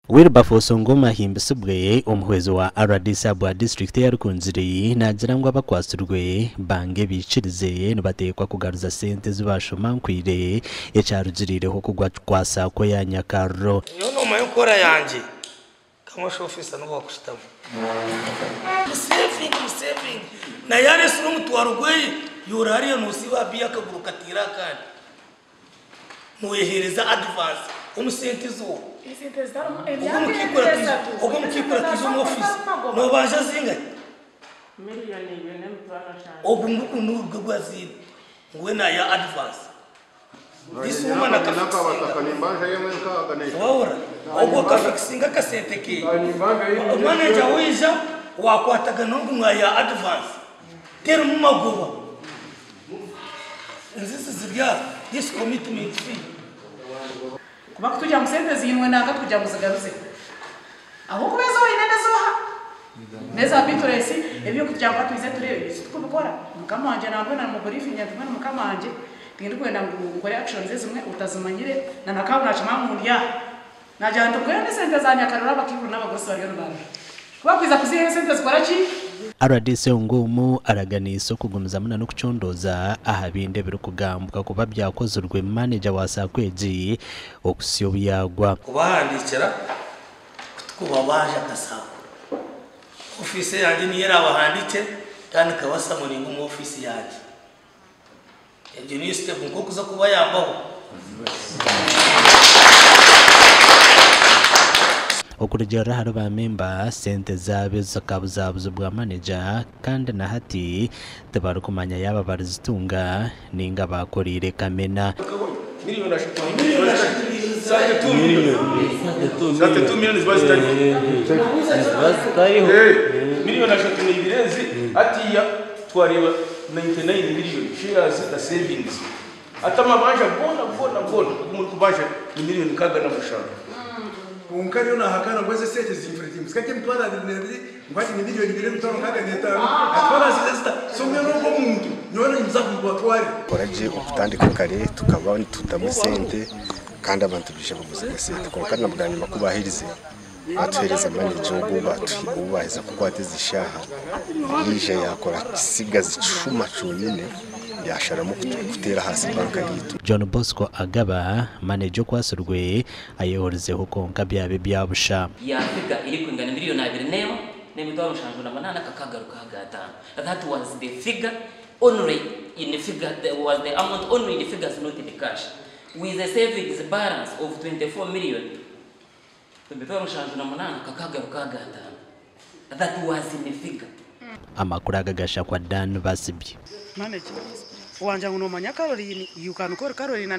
Wilberforce Ongoma ahimbisibwe omuhwezi wa RDC ahabwa disiturikiti eya Rukungiri naagira ngu abakwatsirwe bange baikirize nibateekwa kugaruza sente ezi bashomankwire ekyarugiriireho okugwa kwa SACCO ya Nyakariro. Nyowe nomanya enkora yangye commercial officer nobu wakushutama musevinge musevinge naye aresire omutwaro gweye yora hariya nosiiba aha biya akaguru katiire akandi noyehereza advance omu sente zoona obwo mukaikura kwija omu office nobanja zingahi ogwo ngugu nigwo gwaziine ngu we nayeha advance. This woman akafikisinga wahurira ogwo akafikisinga akasente ke manager waija wakwatagana nogu mwayiha advance terimu magoba enzizi ziri aha this commitment fee. Kuba kutugira ngu sente ziinwe nanka tukugira ngu zigaruze. Ahabw'okuba ezi oine n'ez'oha? N'eza bituresi, eby'okugira ngu ka twije tureebe, ebyo titukubikora. Mukama wangye nambwenu naamuburiifinga nti mbwenu mukama wangye tindikwenda ngu nkore actions ezimwe otazimanyire na na kaabu naakimanya ngu ndi aha. Naagira nti mbwenu esente za Nyakariro abakaikuru n'abagurusi bariyo nibarira. Ku bakwija kuziihayo esente zikora ki? Rdc Ongumu araganiise okugumizamu na n'okucondooza aha bindi ebirikugambwa kuba byakozirwe maneja wa SACCO egi okuhitsya obu yaagwa. Kubahandiikira kutukubabanja akasaako. Ofiisi eyangye niyo eraabahandiikye kandi nkabasamoninga omu ofiisi yangye. Egyo niyo sitepu nk'okuza kubayambaho. Okurugiirira ahari ba memba, sente zaabo zikabuzabuzibwa maneja kandi na hati tibarikumanya yaaba barizitunga ninga baakoreire kamena. Kwonka ariyo naahakana ngu ezi esente zinfure timbuzika gye 22,000 ngu hati ni 2,650,000 ati ku araaziize zita so mbwenu ogwo omuntu nyowe ninza kumubatwarira. Tukora gye okutandika kare tukaba nitutamu esente kandi abantu baija baguzamu esente kwonka na bwanyima ku baaherize baatuheereza maneja ogwo ou baaheza kukwata ezi shaaha yaija yaakora kisigazi kishuma kyonyine yaasharamu kuteera ahansi banka yaitu. John Bosco Agaba, maneja okwatsirwe ayehurizeho kwonka byaba ebya busha. Ya figure erikwingana 21,708,605 That was the figure only in figure, was the amount only in figures not in cash with a savings balance of 24 million 708,605 That was in figure. Amakuru aga gashakwa Dan Basibye. Manager, Wangye ngu nomanya Caroline, you can call Caroline and.